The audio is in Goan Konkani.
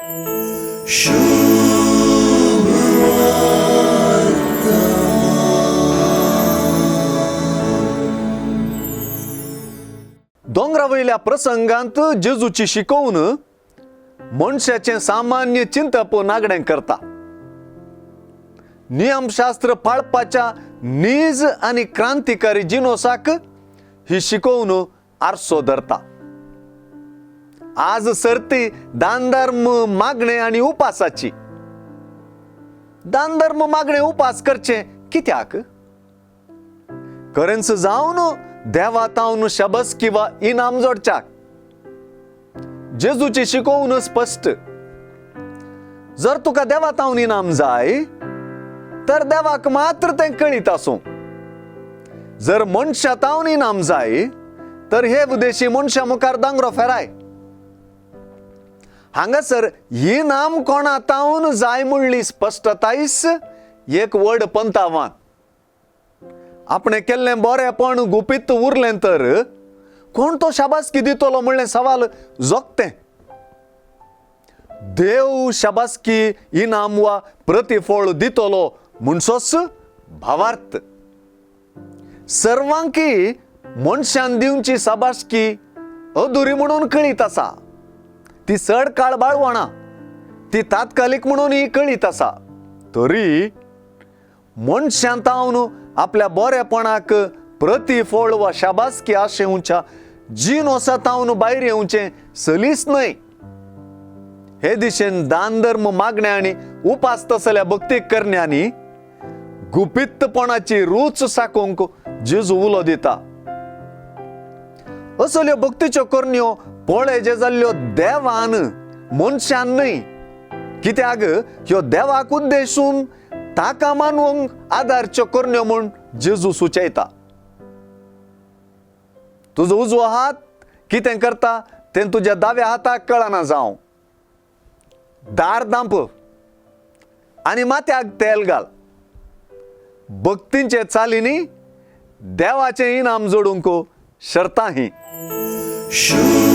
दोंगरा वयल्या प्रसंगांत जेजूची शिकोवन मनशाचें सामान्य चिंतप नागडें करता. नियमशास्त्र पाळपाच्या नीज आनी क्रांतिकारी जिनोसाक ही शिकोवन आरसो धरता. आज सर्ती दानधर्म मागणे आनी उपासाची. दानधर्म मागणे उपास करचे कित्याक? खरेंच जावन देवा तावन शाबासकी वा इनाम जोडच्याक. जेजूची शिकोवन स्पश्ट, जर तुका देवा तावन इनाम जाय तर देवाक मात्र तें कळीत आसूं. जर मनशा तावन इनाम जाय तर हे उदेशी मनशा मुखार दांगरो फेराय. हांगासर इनाम कोणा तावन जाय म्हणली स्पश्टतायस एक व्हड पंतावान. आपणें केल्लें बरेंपण गुपीत उरलें तर कोण तो शाबासकी दितलो म्हणलें सवाल जोगतें. देव शाबासकी इनाम वा प्रतिफळ दितलो म्हणसोच भावार्थ. सर्वांकी मनशान दिवची शाबासकी अधुरी म्हणून कळीत आसा. ती चड काळ बाळवणा, ती तात्कालीक म्हणून ही कळीत आसा. तरी मनशान तावन आपल्या बरेपणाक प्रतिफळ वा शाबासकी आशेवच्या जिनोसा तावन भायर येवचें सलीस न्हय. हे दिशेन दान धर्म मागण्या आनी उपास तसल्या भक्ती करण्यांनी गुपितपणाची रूच साकोवंक जेजू उलो दिता. असल्यो भक्तीच्यो करण्यो पळय जे जाल्ल्यो देवान मनशान न्हय. कित्याक ह्यो देवाक उद्देशून ताका मानवंक आदारच्यो करण्यो म्हूण जेजू सुचयता. तुजो उजवो हात कितें करता तें तुज्या दाव्या हाताक कळना जावं. दार दांप आनी माथ्याक तेल घाल. भक्तींचे चालींनी देवाचें इनाम जोडूंक शर्तां ही. शुभ.